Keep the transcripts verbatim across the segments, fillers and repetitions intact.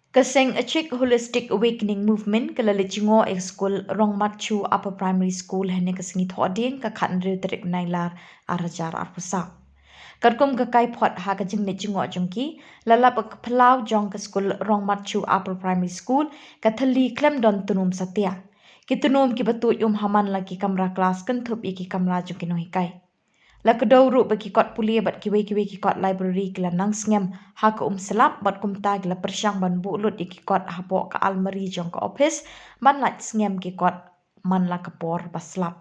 Ka seng Achik Holistic Awakening Movement ka la leit jngoh ïa ka skul Rongmatchu Upper Primary School hynne ka sngi Thohdieng ka khatnriew tarik Nailar arhajar arphew saw. Katkum ka kaiphod ha ka jingleit jngoh jong ki, la lap ka phyllaw jong ka skul Rongmatchu Upper Primary School ka thylli khlem don tnum satia. Ki tnum kiba tuid um ha man la ki kamra klas kynthup ïa ki kamra jong ki nonghikai. La kdew ruh ba ki kot pule bad kiwei kiwei ki kot library ki la nang sngem ha ka um slap bad kumta ki la pyrshang ban buh lut ïa ki kot hapoh ka almari jong ka ophis ban lait sngem ki kot man la ka por ba slap.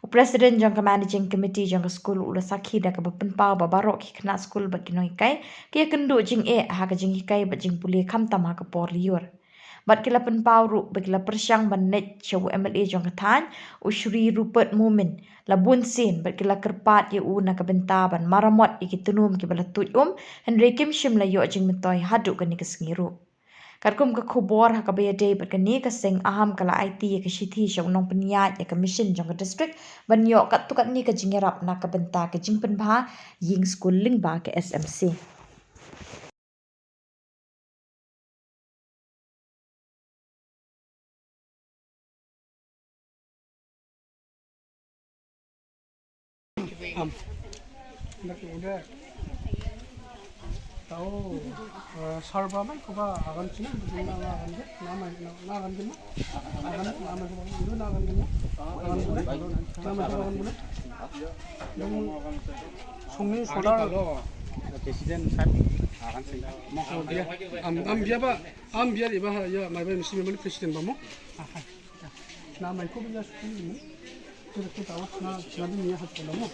U President jong ka Managing Committee jong ka skul u la sakhi da kaba pynpaw ba baroh ki khynnah skul bad ki nonghikai ki ïakynduh jingeh ha ka jinghikai bad jingpule khamtam ha ka por lyiur. Bad ki la pynpaw ruh ba ki la pyrshang ban leit sha u M L A jong ka thaiñ, u Shri Rupert Momin, la bun sien bad ki la kyrpad ïa u na ka bynta ban maramot ïa ki tnum kiba la tuid um, hynrei kim shym la ïoh jingmyntoi haduh kane ka sngi ruh. Katkum ka khubor ha kaba ïadei bad kane, ka seng Aham ka la aiti ïa ka shithi sha u nongpynïaid ïa ka mission jong ka district ban ïoh katto katne ka jingïarap na ka bynta ka jingpynbha ïing skul lyngba ka S M C. Am. Nak udah. Tahu, eh, sarba mai kuba agan sini, na agan ke, nama, na agan ke, agan, nama kuba, itu na agan ke, agan ke, nama kuba agan ke. Yang sungni solar. President sahab agan sini. Am, am biar ba, am biar iba ya, mai ba mesti memang president ba mo. Namai ko biya sukuni ni. Kira kita awak na, na di niya hat ko lamo.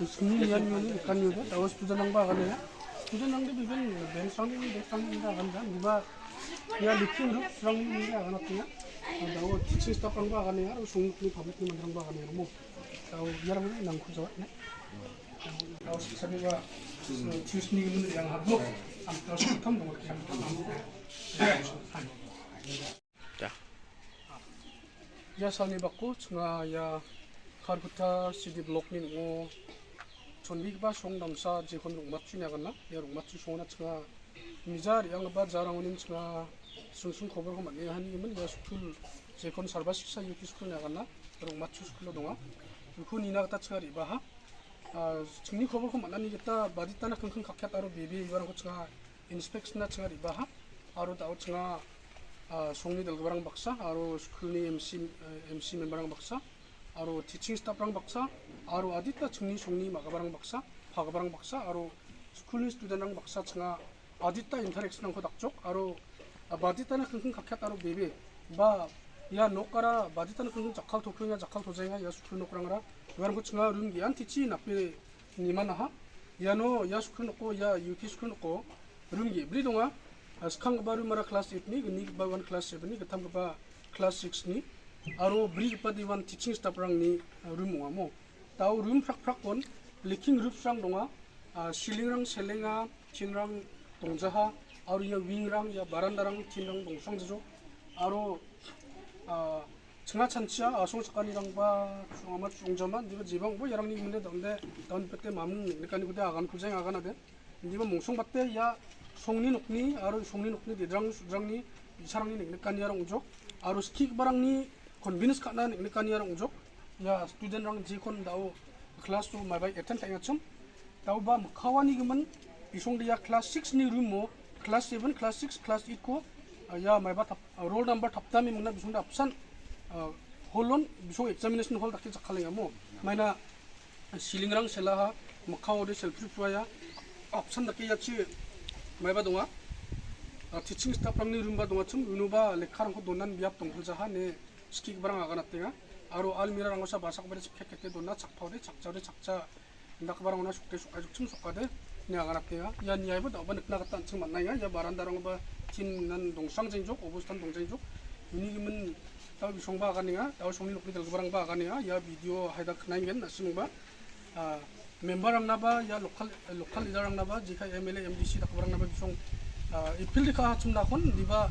Sukuni niya niya ni kan niya, tawa student nang ba kan ya. Student nang di biban, ben sang di, ben sang di kan kan. Di ba, ya likin rup serang ni kan ya. Tawa teaching staff nang ba kan ya, sung ni public ni nang ba kan ya mo. Tawa biar mo nang ko jawab ni. Tawa sukuni ba, teaching ni yang habo. Am tawa sukuni tam dong. Ïa sani ba ko chunga ïa Kharkutta C D block ni ngo chonbi ba song damsa je kon rung mat chu nya kan na ïa rung mat chu song na chunga mijar ïa nga ba jarang unin chunga sung sung khobor ko man ïa hani man ïa school je kon sarba siksa yu ki school nya kan na rung mat chu school lo donga. Ko ni na kata chunga ri ba ha. Ah, chungni khobor ko man ani kita badita na khang khang khakhat aro bebe iwan ko chunga inspection na chunga ri ba ha. Aro da o chunga, ah, songni dal barang baksa, aro school ni M C, eh, M C member rang baksa, aro teaching staff rang baksa, aro adita chungni songni ma barang baksa, pha barang baksa, aro school ni student rang baksa chunga adita interaction nang ko dakchok, aro, ah, badita na khang khang khakhat aro bebe. Ba, ïa nok ara, badita na khang khang jakhal thokho ïa jakhal thojai ïa school nok rang ra. Iwan ko chunga room gi an tichi na pe ni mana ha. Ïa no, ïa school nok ko, ïa U P school nok ko. Room gi bri donga. Skang ba room ara class eight ni, gni ba one class seven ni, gatam ba class six ni. Aro bri pa di one teaching staff rang ni, ah, room wa mo. Tau room phrak phrak kon, liking roof rang donga, ah, ceiling rang selenga, tin rang dongjaha, aro ïa wing rang, ïa baranda rang, tin rang dongsang jajo, aro, ah, chunga chanchia, ah, song chakani rang ba, song amat song jama, diba jibang bo, ïa rang ni mende donde, don pete mamung, ne kani kude agan kujeng agan ade. Diba mungsong batte, ïa songni nokni, aro songni nokni, didrang, sudrang ni, bisarang ni, ne kani arang ujo, aro skik barang ni, convince kana ne kani arang ujo. Ïa student rang jikon dau class to mai bai attend kai ngachum. Dau ba mkhawa ni gimen isong dia class six ni room mo, class seven, class six, class eight ko, ah, ïa mai ba thap, ah, roll number thapta mi muna bisong da absent, ah, hall on, bisong examination hall dakki chakhaling amo. Maina ceiling rang sela ha, mkhawa de self proof ya, absent dakki ya chi mai ba donga. Ah, teaching staff rang ni room ba donga chum, unu ba lekha rang ko donan biap tong hal jaha ne, skik barang agan atenga. Aro almira rang osa basak bade chak kete dona chak phau de chak chau de chak cha. Ndak barang ona sukte sukai sukchim sukade. Ni agan atenga. Ïa ni ai ba da ba nekna kata ching man nai ïa baranda rang ba tin nan dongsang jeng jok, obostan dong jeng jok. Ini gimen tau bisong ba agan ninga, tau song ni nokni dal barang ba agan ninga. Ïa video haida khnai ngen na sing ba. Ah, member rang naba, ïa local, local leader rang naba, jikai M L A, M D C dak barang naba bisong, ah, appeal dikha chum da khon, diba,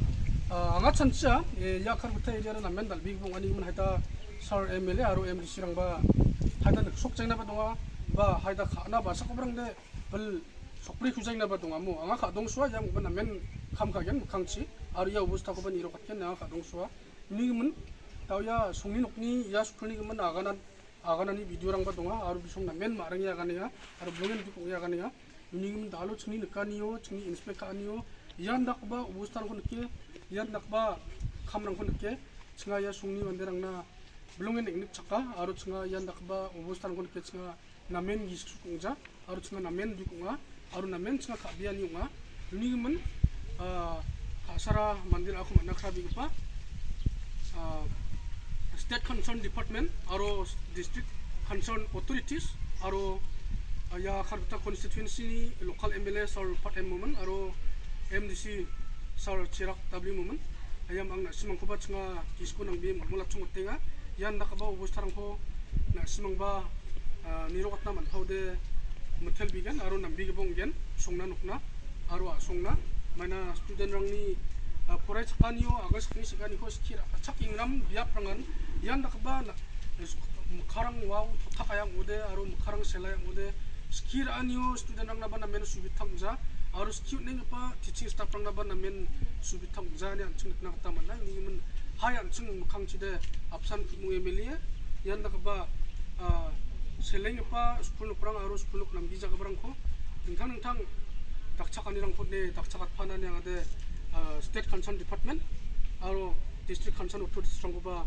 ah, anga chancha, eh, ïa Kharkutta area na men dal big bung ani men haita sar M L A, aro M D C rang ba, haita nek sok chang naba donga, ba, haita kha naba sak barang de, bel, Sokri khujai na ba dong amo, anga ka dong sua yang ban amen kam ka gen khang chi, aru ya ubus ta ko ban iro kat ken anga ka dong sua. Ni gemen, tau ya sungni nokni ya sukni gemen aganan, aganan ni video rang ba donga, aru bisong na men ma rang ya gane ya, aru blongen duk ya gane ya. Ni gemen dalo chini nekani yo, chini inspect ka ani yo, yan dak ba ubus tan kon ke, yan dak ba kam rang kon ke, chinga ya sungni mande rang na blongen nik chaka, aru chinga yan dak ba ubus tan kon ke chinga namen gi suk ung ja, aru chna namen duk ung a, aru namen chna ka biani ung a. Ni men, ah, ka sara mandir aku mana kra bi pa, ah, state concern department, aru district concern authorities, aru, ah, ya Kharkutta constituency ni local M L A Sir Pat M Momin, aru M D C Sir Chirak W Momin. Ayam ang na simang ko ba chna ki sku nang bi mol mol chung tenga. Yan dak ba ubus tarang ko na simang ba ah, nirok atna man thau de metel bi gen, aru nam bi gebong gen, songna nokna, aru a songna, mana student rang ni, ah, porai chakani yo, agas kani chakani ko skir, achak ingram biap rangan, yan dak ba na, mekharang wau, thak ayang ode, aru mekharang sela yang ode, skir ani yo, student rang na ba namen subit thang ja, aru skir neng pa, teaching staff rang na ba namen subit thang ja ni an chung na kata mana, ni men, hai an chung mekhang chide, apsan ki mung M L A, yan dak ba, ah, seleng pa school nok perang aru school nok nam bija ka barang ko. Tengkang tengkang takchak ani rang ko ne, takchak at panan yang ade, ah, state concern department, aru district concern authorities rang ko ba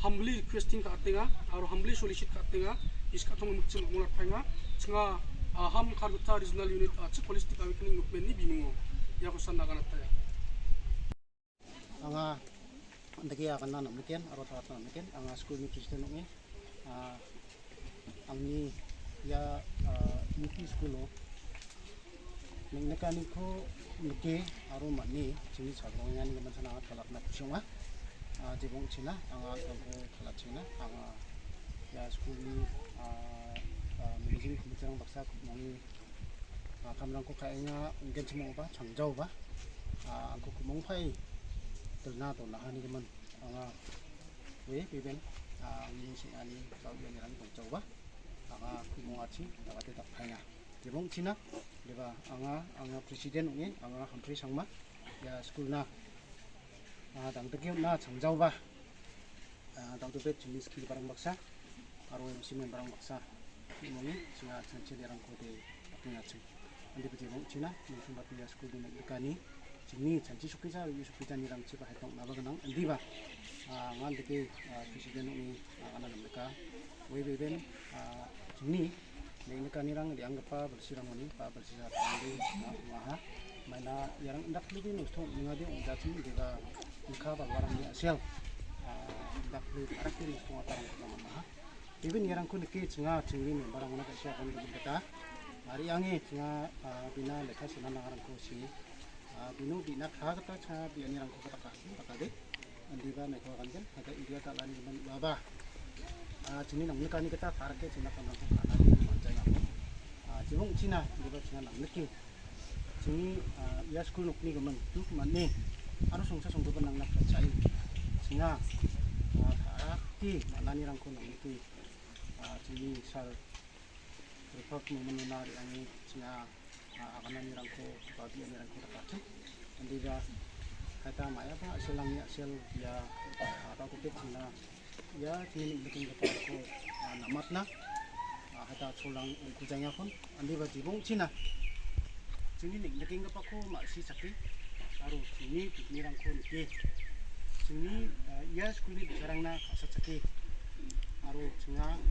humbly requesting ka atenga, aru humbly solicit ka atenga, is ka tong mukchim mulat painga, chinga, ah, ham Kharkutta regional unit, ah, chik holistic awakening movement ni bimungo. Ya ko san nagan ataya. Anga, ndaki ya kana nam niken, aro tawat nam niken, anga school ni president ngi, ah, angni ya, ah, U P school o. Ning nekani ko nike, aro mani, chini sabong yani gaman sana thalat na kusyong ah. Ah, jibong china, anga ko thalat china, anga ya school ni, ah, ah, managing committee rang baksa ko ngi, ah, kamrang ko kainga ungen chimo ba, changjau ba. Ah, angko kumong phai telna to na hani kemen. Anga we beben, ah, ngi si ani kau ya nyerang tong chau ba. Anga kumong achi, dapat tetap phai na. Jibong china, deba anga, anga president ungin, anga Humphrey Sangma, ya school na. Ah, dang teki na changjau ba. Ah, dang tebet chini ski barang baksa. Aro M C men barang baksa. Moni, singa chanchi derang ko de, api ngachim. Andi pati mong china, mong chumba pia school di mek dekani. Chini chanchi sukisa, yu sukisa ni rang chiba hai tong naba ganang. Andi ba, ah, ngan deke, ah, president ni, ah, ana nam deka. Wei beben, ah, chini, mek dekani rang di anggapa bersirang moni, pa bersisa tangdi, ah, maha. Mana yarang dak lagi nus tong ngadi ong jachim deka. Ika ba warang ni asial. Ah, dak di arak ni nus tong atarang maha. Even yarang ko niki chinga chingri ni barang na ka sia kan dum kata. Ari angi chinga, ah, bina lekha sina na rang ko si. Ah, binu bina kha kata chinga bina ni rang ko kata ka si kata de. Andi ba ne ko kan jen kata India ta lani man ba ba. Ah, chini nang nika ni kata tar ke china kan rang ko kana ni man jai aku. Ah, chibong china di ba china nang niki. Chini, ah, ya school nukni gaman tu mane. Aro sungsa sungsa ban nang nak chai. Chinga, ah, tara ti mana ni rang ko nang niki. Ah, chini sar report mo manu na ri angi chinga, ah, akana ni rang ko, babi ni rang ko ta kacang. Andi ba kata maya ba silang ya sil ya, ah, apa ko kit chinga. Ya, chini nik beking kata ko, ah, namat na. Ah, hata chulang ungku janya kon. Andi ba jibong china. Chini nik beking kapa ko ma si chaki. Aro chini pikni rang ko niki. Chini, ah, ya school ni bikarang na kasa chaki. Aro chinga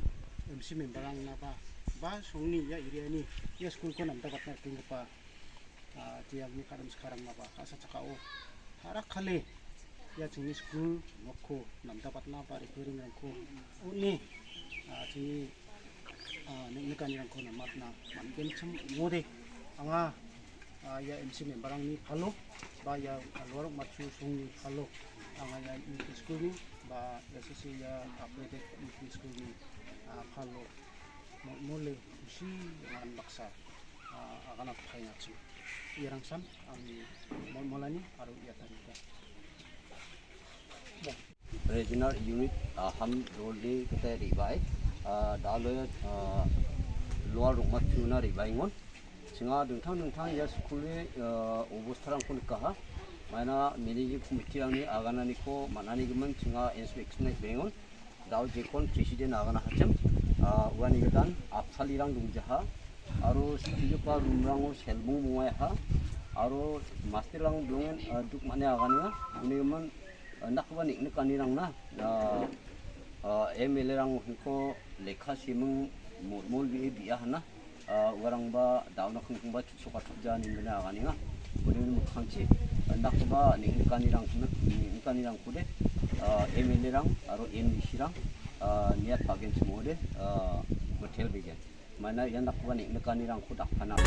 M C member rang na ba. Ba songni ya area ni. Ya school ko namta partner king kapa. Ah, tiang ni kadam sekarang na ba. Kasa chaka o. Harak kale. Ya chini school nok ko namta patna pa repairing rang ko. Uni, ah, chini, ah, nek nekani rang ko namat na man gen chum ngode. Anga, ah, ya M C member rang ni phalo, ba ya, ah, luar mak chu sung ni phalo. Anga ya U P school ni, ba ya sisi ya upgraded U P school ni, ah, phalo. Mo-, mole, si ngan baksa, ah, akan apa yang achu. Yarang san, ang mo-, molani, aru ya tani ka. Regional Unit, ah, ham dole kete ribai, ah, dale, ah, luar rumah tuna ribai ngon. Nga dingthang dingthang ïa skul ni obostharang khun kaha. Maina managing committee rang ni agana ni ko mana ni giman chinga inspection ni bengon. Dau jekon president agana hachem. Wani gadan apsali rang dung jaha. Aro siti pa rumrang o selbung bungai ha. Aro master rang dungen duk mane agani ha. Uni giman nak ba nik nik ani rang na. M L A rang ko lekha simung mul mul bi bi ah na. Warang ba daw na khung khung ba chuk soka chuk ja ning bena agani nga. Kode ni mukhang chi. Ndak ba ning kani rang ning kani rang kode. M L A rang aro M D C rang. Niat pagen semua de. Hotel begen. Mana yang dak ba ning kani rang kudak panang.